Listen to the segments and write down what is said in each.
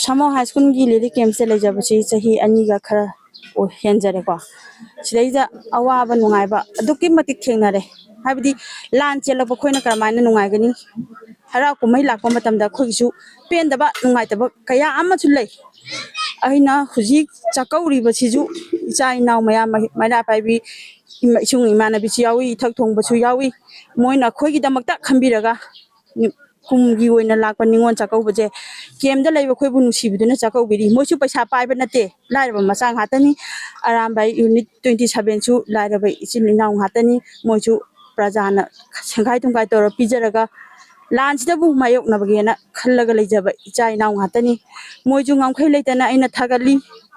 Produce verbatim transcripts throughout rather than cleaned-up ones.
ꯁꯥꯃꯣ ꯍꯥꯏ ꯁ꯭ꯀꯨꯜꯒꯤ ꯂꯤꯂꯤ ꯀꯦꯝꯞꯁꯦ ꯂꯩꯖꯕꯁꯤ ꯆꯍꯤ ꯑꯅꯤꯒ ꯈꯔ ꯑꯣꯏ-, ꯍꯦꯟꯖꯔꯦꯀꯣ꯫ ꯁꯤꯗꯩꯗ ꯑꯋꯥꯕ ꯅꯨꯡꯉꯥꯏꯕ ꯑꯗꯨꯛꯀꯤ ꯃꯇꯤꯛ ꯊꯦꯡꯅꯔꯦ꯫ ꯍꯥꯏꯕꯗꯤ ꯂꯥꯟ ꯆꯦꯜꯂꯛꯄ ꯑꯩꯈꯣꯏꯅ ꯀꯔꯝꯍꯥꯏꯅ ꯅꯨꯡꯉꯥꯏꯒꯅꯤ? ꯍꯔꯥꯎ ꯀꯨꯝꯍꯩ ꯂꯥꯛꯄ ꯃꯇꯝꯗ ꯑꯩꯈꯣꯏꯒꯤꯁꯨ ꯄꯦꯟꯗꯕ, ꯅꯨꯡꯉꯥꯏꯇꯕ ꯀꯌꯥ ꯑꯃꯁꯨ ꯂꯩ꯫ ꯑꯩꯅ ꯍꯧꯖꯤꯛ ꯆꯥꯛꯀꯧꯔꯤꯕꯁꯤꯁꯨ ꯏꯆꯥ ꯏꯅꯥꯎ ꯃꯌꯥꯝ, ꯃꯩꯔꯥ ꯄꯥꯏꯕꯤ, ꯏꯃ-, ꯏꯁꯨꯡ ꯏꯃꯥꯟꯅꯕꯤꯁꯨ ꯌꯥꯎꯏ, ꯏꯊꯛ ꯊꯣꯡꯕꯁꯨ ꯌꯥꯎꯏ꯫ ꯃꯣꯏꯅ ꯑꯩꯈꯣꯏꯒꯤꯗꯃꯛꯇ ꯈꯟꯕꯤꯔꯒ ꯀꯨꯝꯒꯤ ꯑꯣꯏꯅ ꯂꯥꯛꯄ ꯅꯤꯉꯣꯜ ꯆꯥꯛꯀꯧꯕꯁꯦ ꯀꯦꯝꯗ ꯂꯩꯕ ꯑꯩꯈꯣꯏꯕꯨ ꯅꯨꯡꯁꯤꯕꯤꯗꯨꯅ ꯆꯥꯛꯀꯧꯕꯤꯔꯤ꯫ ꯃꯣꯏꯁꯨ ꯄꯩꯁꯥ ꯄꯥꯏꯕ ꯅꯠꯇꯦ, ꯂꯥꯏꯔꯕ ꯃꯆꯥ ꯉꯥꯛꯇꯅꯤ꯫ ꯑꯔꯥꯝꯕꯥꯏ ꯌꯨꯅꯤꯠ ꯇ꯭ꯋꯦꯟꯇꯤ ꯁꯚꯦꯟꯁꯨ ꯂꯥꯏꯔꯕ ꯏꯆꯤꯜ ꯏꯅꯥꯎ ꯉꯥꯛꯇꯅꯤ꯫ ꯃꯣꯏꯁꯨ ꯄ꯭ꯔꯖꯥꯅ ꯁꯦꯡꯒꯥꯏ ꯇꯨꯝꯒꯥꯏ ꯇꯧꯔ ꯄꯤꯖꯔꯒ ꯂꯥꯟꯁꯤꯗꯕꯨ ꯃꯥꯌꯣꯛꯅꯕꯒꯦꯅ ꯈꯜꯂꯒ ꯂꯩꯖꯕ ꯏꯆꯥ ꯏꯅꯥꯎ ꯉꯥꯛꯇꯅꯤ꯫ ꯃꯣꯏꯁꯨ ꯉꯝꯈꯩ ꯂꯩꯇꯅ ꯑꯩꯅ ꯊꯥꯒꯠꯂꯤ꯫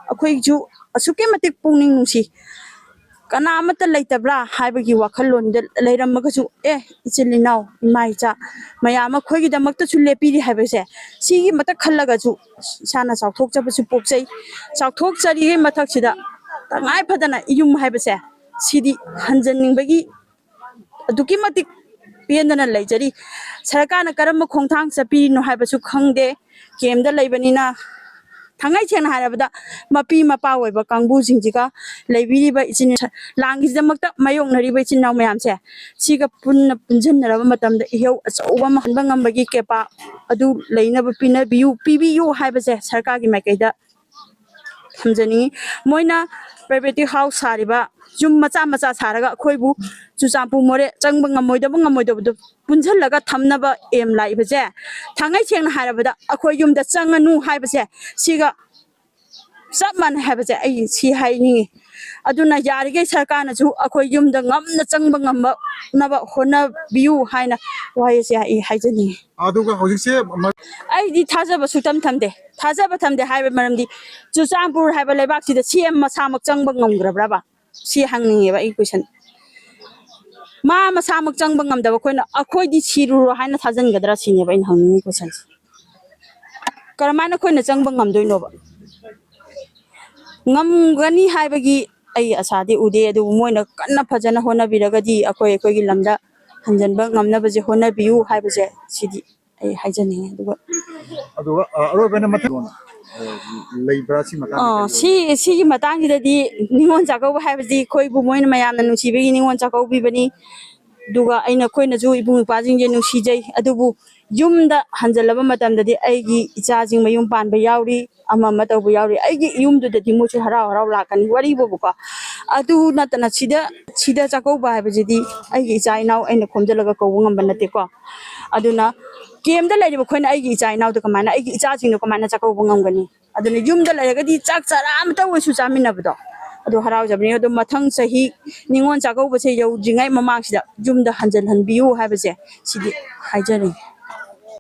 ꯑꯩꯈꯣꯏꯁꯨ ꯑꯁꯨꯛꯀꯤ ꯃꯇꯤꯛ ꯄꯨꯛꯅꯤꯡ ꯅꯨꯡꯁꯤ꯫ ꯀꯅꯥ ꯑꯃꯠꯇ ꯂꯩꯇꯕ꯭ꯔꯥ ꯍꯥꯏꯕꯒꯤ ꯋꯥꯈꯜꯂꯣꯟꯗ ꯂꯩꯔꯝꯃꯒꯁꯨ, ꯑꯦ, ꯏꯆꯤꯜ ꯏꯅꯥꯎ, ꯏꯃꯥ ꯏꯆꯥ ꯃꯌꯥꯝ ꯑꯃ ꯑꯩꯈꯣꯏꯒꯤꯗꯃꯛꯇꯁꯨ ꯂꯦꯞꯄꯤꯔꯤ ꯍꯥꯏꯕꯁꯦ, ꯁꯤꯒꯤ ꯃꯊꯛ ꯈꯜꯂꯒꯁꯨ ꯏꯁꯥꯅ ꯆꯥꯎꯊꯣꯛꯆꯕꯁꯨ ꯄꯣꯛꯆꯩ꯫ ꯆꯥꯎꯊꯣꯛꯆꯔꯤꯉꯩ ꯃꯊꯛꯁꯤꯗ ꯇꯉꯥꯏ ꯐꯗꯅ ꯌꯨꯝ ꯍꯥꯏꯕꯁꯦ ꯁꯤꯗꯤ ꯍꯟꯖꯟꯅꯤꯡꯕꯒꯤ ꯑꯗꯨꯛꯀꯤ ꯃꯇꯤꯛ ꯄꯦꯟꯗꯅ ꯂꯩꯖꯔꯤ꯫ ꯁꯔꯀꯥꯔꯅ ꯀꯔꯝꯕ ꯈꯣꯡꯊꯥꯡ ꯆꯠꯄꯤꯔꯤꯅꯣ ꯍꯥꯏꯕꯁꯨ ꯈꯪꯗꯦ꯫ ꯀꯦꯝꯗ ꯂꯩꯕꯅꯤꯅ, ꯊꯥꯡꯉꯩ ꯁꯦꯡꯅ ꯍꯥꯏꯔꯕꯗ, ꯃꯄꯤ ꯃꯄꯥ ꯑꯣꯏꯕ ꯀꯥꯡꯕꯨꯁꯤꯡꯁꯤꯒ ꯂꯩꯕꯤꯔꯤꯕ ꯏꯆꯤꯟ, ꯂꯥꯟꯒꯤꯗꯃꯛꯇ ꯃꯥꯌꯣꯛꯅꯔꯤꯕ ꯏꯆꯤꯟ ꯏꯅꯥꯎ ꯃꯌꯥꯝꯁꯦ, ꯁꯤꯒ ꯄꯨꯟꯅ ꯄꯨꯟꯁꯤꯟꯅꯔꯕ ꯃꯇꯝꯗ ꯏꯍꯧ ꯑꯆꯧꯕ ꯑꯃ ꯍꯟꯕ ꯉꯝꯕꯒꯤ ꯀꯦꯄꯥ ꯑꯗꯨ ꯂꯩꯅꯕ ꯄꯤꯅꯕꯤꯌꯨ, ꯄꯤꯕꯤꯌꯨ ꯍꯥꯏꯕꯁꯦ ꯁꯔꯀꯥꯔꯒꯤ ꯃꯥꯏꯀꯩꯗ ꯊꯝꯖꯅꯤꯡꯉꯤ꯫ ꯃꯣꯏꯅ ꯄ꯭ꯔꯥꯏꯚꯦꯠ ꯍꯥꯎꯁ ꯁꯥꯔꯤꯕ, ꯌꯨꯝ ꯃꯆꯥ ꯃꯆꯥ ꯁꯥꯔꯒ ꯑꯩꯈꯣꯏꯕꯨ ꯆꯨꯔꯆꯥꯟꯄꯨꯔ ꯃꯣꯔꯦ ꯆꯪꯕ ꯉꯝꯃꯣꯏꯗꯕ ꯉꯝꯃꯣꯏꯗꯕꯗꯣ ꯄꯨꯟꯁꯤꯜꯂꯒ ꯊꯝꯅꯕ ꯑꯦꯝ ꯂꯥꯛꯏꯕꯁꯦ, ꯊꯥꯡꯉꯩ ꯁꯦꯡꯅ ꯍꯥꯏꯔꯕꯗ ꯑꯩꯈꯣꯏ ꯌꯨꯝꯗ ꯆꯪꯉꯅꯨ ꯍꯥꯏꯕꯁꯦ, ꯁꯤꯒ ꯆꯞ ꯃꯥꯟꯅꯩ ꯍꯥꯏꯕꯁꯦ ꯑꯩ ꯁꯤ ꯍꯥꯏꯅꯤꯡꯉꯤ꯫ ꯑꯗꯨꯅ ꯌꯥꯔꯤꯈꯩ ꯁꯔꯀꯥꯔꯅꯁꯨ ꯑꯩꯈꯣꯏ ꯌꯨꯝꯗ ꯉꯝꯅ ꯆꯪꯕ ꯉꯝꯅꯕ ꯍꯣꯠꯅꯕꯤꯌꯨ ꯍꯥꯏꯅ ꯋꯥꯍꯩ ꯑꯁꯤ ꯑꯩ ꯍꯥꯏꯖꯅꯤꯡꯉꯤ꯫ ꯑꯗꯨꯒ ꯍꯧꯖꯤꯛꯁꯦ ꯃ- ꯑꯩꯗꯤ ꯊꯥꯖꯕ ꯁꯨꯛꯊꯝ ꯊꯝꯗꯦ꯫ ꯊꯥꯖꯕ ꯊꯝꯗꯦ ꯍꯥꯏꯕ ꯃꯔꯝꯗꯤ, ꯆꯨꯔꯆꯥꯟꯄꯨꯔ ꯍꯥꯏꯕ ꯂꯩꯕꯥꯛꯁꯤꯗ ꯁꯤ ꯑꯦꯝ ꯃꯁꯥꯃꯛ ꯆꯪꯕ ꯉꯝꯈ꯭ꯔꯕ꯭ꯔꯕ? ꯁꯤ ꯍꯪꯅꯤꯡꯉꯦꯕ ꯑꯩ ꯀꯣꯏꯁꯟ꯫ ꯃꯥ ꯃꯁꯥꯃꯛ ꯆꯪꯕ ꯉꯝꯗꯕ ꯑꯩꯈꯣꯏꯅ, ꯑꯩꯈꯣꯏꯗꯤ ꯁꯤꯔꯨꯔꯣ ꯍꯥꯏꯅ ꯊꯥꯖꯤꯟꯒꯗ꯭ꯔꯥ ꯁꯤꯅꯦꯕ ꯑꯩꯅ ꯍꯪꯅꯤꯡꯉꯤ ꯀꯣꯏꯁꯟꯁꯦ꯫ ꯀꯔꯝꯍꯥꯏꯅ ꯑꯩꯈꯣꯏꯅ ꯆꯪꯕ ꯉꯝꯗꯣꯏꯅꯣꯕ? ꯉꯝꯒꯅꯤ ꯍꯥꯏꯕꯒꯤ ꯑꯩ ꯑꯁꯥꯗꯤ ꯎꯗꯦ, ꯑꯗꯨꯕꯨ ꯃꯣꯏꯅ ꯀꯟꯅ ꯐꯖꯅ ꯍꯣꯠꯅꯕꯤꯔꯒꯗꯤ ꯑꯩꯈꯣꯏ, ꯑꯩꯈꯣꯏꯒꯤ ꯂꯝꯗ ꯍꯟꯖꯟꯕ ꯉꯝꯅꯕꯁꯦ ꯍꯣꯠꯅꯕꯤꯌꯨ ꯍꯥꯏꯕꯁꯦ ꯁꯤꯗꯤ ꯑꯩ ꯍꯥꯏꯖꯅꯤꯡꯉꯤ꯫ ꯑꯗꯨꯒ ꯑꯗꯨꯒ ꯑ, ꯑꯔꯣꯏꯕꯅ ꯃꯊꯪ ꯑ, ꯂꯩꯕ꯭ꯔꯥ ꯁꯤ ꯃꯇꯥꯡꯗ? ꯑꯣ, ꯀꯔꯤ ꯁꯤ ꯁꯤꯒꯤ ꯃꯇꯥꯡꯁꯤꯗꯗꯤ ꯅꯤꯉꯣꯜ ꯆꯥꯛꯀꯧꯕ ꯍꯥꯏꯕꯁꯤ ꯑꯩꯈꯣꯏꯕꯨ ꯃꯣꯏꯅ ꯃꯌꯥꯝꯅ ꯅꯨꯡꯁꯤꯕꯒꯤ ꯅꯤꯉꯣꯜ ꯆꯥꯛꯀꯧꯕꯤꯕꯅꯤ꯫ ꯑꯗꯨꯒ ꯑꯩꯅ ꯑꯩꯈꯣꯏꯅꯁꯨ ꯏꯕꯨꯡ ꯏꯄ꯭ꯋꯥꯁꯤꯡꯁꯦ ꯅꯨꯡꯁꯤꯖꯩ, ꯑꯗꯨꯕꯨ ꯌꯨꯝꯗ ꯍꯟꯖꯜꯂꯕ ꯃꯇꯝꯗꯗꯤ ꯑꯩꯒꯤ ꯏꯆꯥꯁꯤꯡ ꯃꯌꯨꯝ ꯄꯥꯟꯕ ꯌꯥꯎꯔꯤ, ꯑꯃ ꯑꯃ ꯇꯧꯕ ꯌꯥꯎꯔꯤ, ꯑꯩꯒꯤ ꯌꯨꯝꯗꯨꯗꯗꯤ ꯃꯣꯏꯁꯨ ꯍꯔꯥꯎ ꯍꯔꯥꯎ ꯂꯥꯛꯀꯅꯤ꯫ ꯋꯥꯔꯤꯕꯨꯕꯀꯣ, ꯑꯗꯨ ꯅꯠꯇꯅ ꯁꯤꯗ ꯁꯤꯗ ꯆꯥꯛꯀꯧꯕ ꯍꯥꯏꯕꯁꯤꯗꯤ ꯑꯩꯒꯤ ꯏꯆꯥ ꯏꯅꯥꯎ ꯑꯩꯅ ꯈꯣꯝꯖꯤꯜꯂꯒ ꯀꯧꯕ ꯉꯝꯕ ꯅꯠꯇꯦꯀꯣ꯫ ꯑꯗꯨꯅ ꯀꯦꯝꯗ ꯂꯩꯔꯤꯕ ꯑꯩꯈꯣꯏꯅ ꯑꯩꯒꯤ ꯏꯆꯥ ꯏꯅꯥꯎꯗ ꯀꯃꯥꯏꯅ, ꯑꯩꯒꯤ ꯏꯆꯥꯁꯤꯡꯗꯣ ꯀꯃꯥꯏꯅ ꯆꯥꯛꯀꯧꯕ ꯉꯝꯒꯅꯤ? ꯑꯗꯨꯅ ꯌꯨꯝꯗ ꯂꯩꯔꯒꯗꯤ ꯆꯥꯛ ꯆꯔꯥ ꯑꯃꯇ ꯑꯣꯏꯁꯨ ꯆꯥꯃꯤꯟꯅꯕꯗꯣ, ꯑꯗꯨ ꯍꯔꯥꯎꯖꯕꯅꯤ꯫ ꯑꯗꯣ ꯃꯊꯪ ꯆꯍꯤ ꯅꯤꯉꯣꯜ ꯆꯥꯛꯀꯧꯕꯁꯦ ꯌꯧꯗ꯭ꯔꯤꯉꯩ ꯃꯃꯥꯡꯁꯤꯗ ꯌꯨꯝꯗ ꯍꯟꯖꯤꯜꯍꯟꯕꯤꯌꯨ ꯍꯥꯏꯕꯁꯦ ꯁꯤꯗꯤ ꯍꯥꯏꯖꯔꯤ꯫